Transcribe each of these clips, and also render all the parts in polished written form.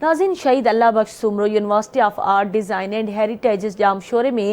ناظرين Shaheed Allah Bakhsh Soomro university of art design and heritages ڄامشوري ۾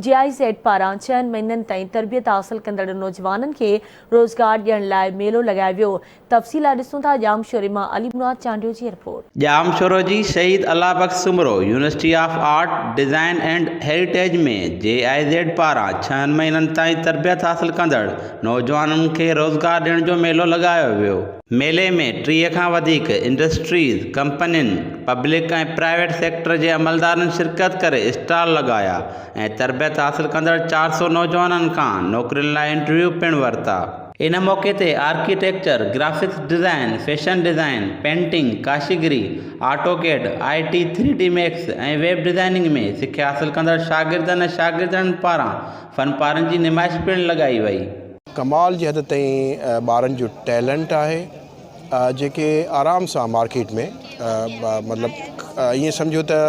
جي I Z پاران ڇهن مهينن تائين تربيت حاصل ڪندڙ نوجوانن کي روزگار ڏيڻ لاء ميلو لڳايو ويو تفصيل لاء ڏسون ٿا ڄامشوري مان علي مراد چانڊيو جي رپورٽ. ڄامشورو جي Shaheed Allah Bakhsh Soomro university of art design and heritage ۾ G I Z پاران ڇهن مهينن تائين تربيت حاصل ڪندڙ نوجوانن کي روزگار ڏيڻ جو ميلو لڳايو ويو. ميلي ۾ 30 کان وڌيڪ انڊسٽريز، ڪمپنين، پبلڪ ۽ پرائيويٽ سيڪٽر جي عملدارن شرڪت ڪري اسٽال لڳايا ۽ تربيت حاصل ڪندڙ 400 نوجوانن کان نوڪرين لاء انٽرويو پڻ ورتا. ان موقعي تي architecture, graphics design, fashion design, painting, ڪاشيگري، auto CAD, I T, three D max ۽ web designing ۾ سکيا حاصل ڪندڙ شاگردن ۽ شاگردياڻين پاران فنپارن جي نمائش پڻ لڳائي وئي. ڪمال جي حد تائين ٻارن جو ٽيلنٽ آهي جيڪي آرام سان مارڪيٽ ۾ مطلب ائين سمجهو ته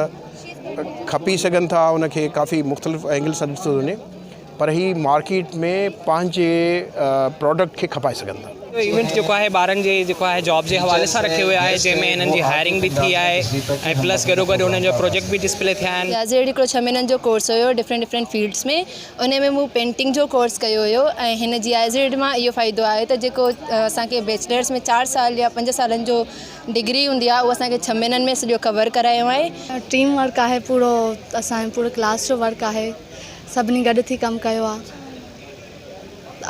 کپي سگهن ٿا ان کي ڪافي مختلف اينگل سان ڏٺو ٿو وڃي پر هي مارڪيٽ ۾ پنهنجي پراڊڪٽ کي کپائي سگهن ٿا. ايونٽ جيڪو آهي ٻارن جي جيڪو آهي جاب جي حوالي سان رکيو ويو آهي جنهن ۾ انهن جي هائرنگ به ٿي آهي ۽ پلس گڏو گڏ انهن جو پروجيڪٽ به ڊسپلي ٿيا آهن. يازيڊ هڪڙو ڇهه مهينن جو ڪورس هيو ڊفرنٽ ڊفرنٽ فيلڊس ۾ ان ۾ مون پينٽنگ جو ڪورس ڪيو هيو ۽ هن جي I Z مان اهو فائدو آهي ته جيڪو اسان کي بيچلرس ۾ چار سال يا پنج سالن جو ڊگري هوندي آهي اهو اسان کي ڇهه مهينن ۾ سڄو ڪور ڪرايو آهي. ٽيم ورڪ آهي پورو اسان جو پورو ڪلاس جو ورڪ آهي سڀني گڏ ٿي ڪم ڪيو آهي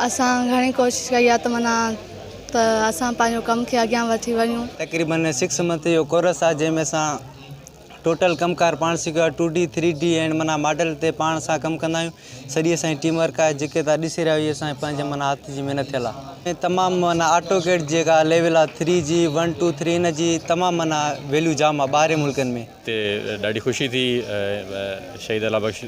اسان گهڻي ڪوشش ڪئي آهي ته معنيٰ ته اسان پنهنجو ڪم کي اڳيان وٺي وڃون. تقريبن سڪس منٿ جو ڪورس آهي جنهن ۾ اسان ٽوٽل ڪم ڪار پاڻ سکيو آهي two D three D and معنيٰ ماڊل تي پاڻ سان ڪم ڪندا آهيون سڄي اسان جي ٽيم ورڪ آهي جيڪي تان ڏسي رهيا آهيو اهي اسان جي پنهنجي معنيٰ هٿ جي محنت ٿيل آهي تمام معنيٰ آٽو ڪيڊ جيڪا ليول آهي ٿري جي ون ٽو ٿري ان جي تمام معنيٰ ويليو جام آهي ٻاهرين ملڪن ۾. تي ڏاڍي خوشي ٿي شهيد الله بخش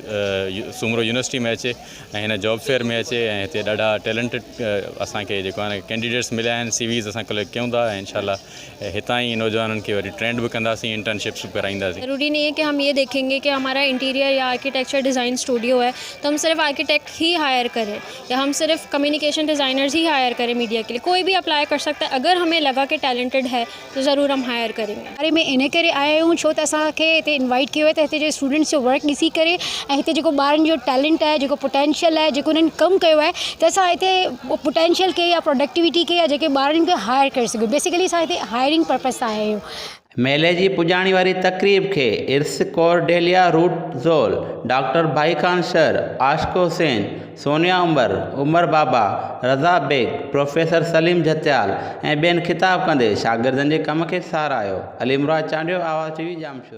سومرو يونيورسٽي ۾ اچي ۽ هن جاب فيئر ۾ اچي ۽ هتي ڏاڍا ٽيلنٽيڊ اسان کي جيڪو آهي ڪينڊيڊيٽس مليا آهن سي ويز اسان ڪليڪٽ ڪيون ٿا ۽ انشاء الله هتان ئي نوجوانن کي وري ٽرينڊ به ڪنداسين انٽرنشپس به ڪرائينداسين. ضروري نهين هي ڪه هم يه ديکهين گي ڪه همارا انٽيريئر يا آرڪيٽيڪچر ڊيزائن اسٽوڊيو هي تو هم صرف آرڪيٽيڪٽ هي هائر ڪرين يا هم صرف ڪميونيڪيشن ڊيزائنرز هي هائر ڪرين ميڊيا ڪي لئي ڪوئي ڀي اپلائي ڪر سڪتا هي اگر همين لگا ڪه ٽيلنٽيڊ هي تو ضرور هم هائر ڪرين گي. باري ۾ انهي ڪري آيا آهيون ڇو ته اسان کي هتي انوائيٽ ڪيو ويو ته هتي جي اسٽوڊنٽس جو ورڪ ڏسي ڪري ۽ هتي جيڪو ٻارن جو ٽيلنٽ آهي جيڪو پوٽينشل آهي جيڪو انهن ڪم ڪيو آهي ته اسان هتي پوٽينشل کي يا پروڊڪٽيوٽي کي يا جيڪي ٻارن کي هائر ڪري سگهون بيسيڪلي اسان هتي هائرنگ پرپز سان آيا آهيون. ميلي جي پڄاڻي واري تقريب کي ارس ڪورڊيليا روٽ زول، ڊاڪٽر ڀائي خان شر، عاشق حسين، سونيا عمر، عمر بابا، رضا بيگ، پروفيسر سليم جهتيال ۽ ٻين خطاب ڪندي شاگردن جي ڪم کي ساراهيو. علي مراد چانڊيو، آواز ٽي وي، ڄامشورو.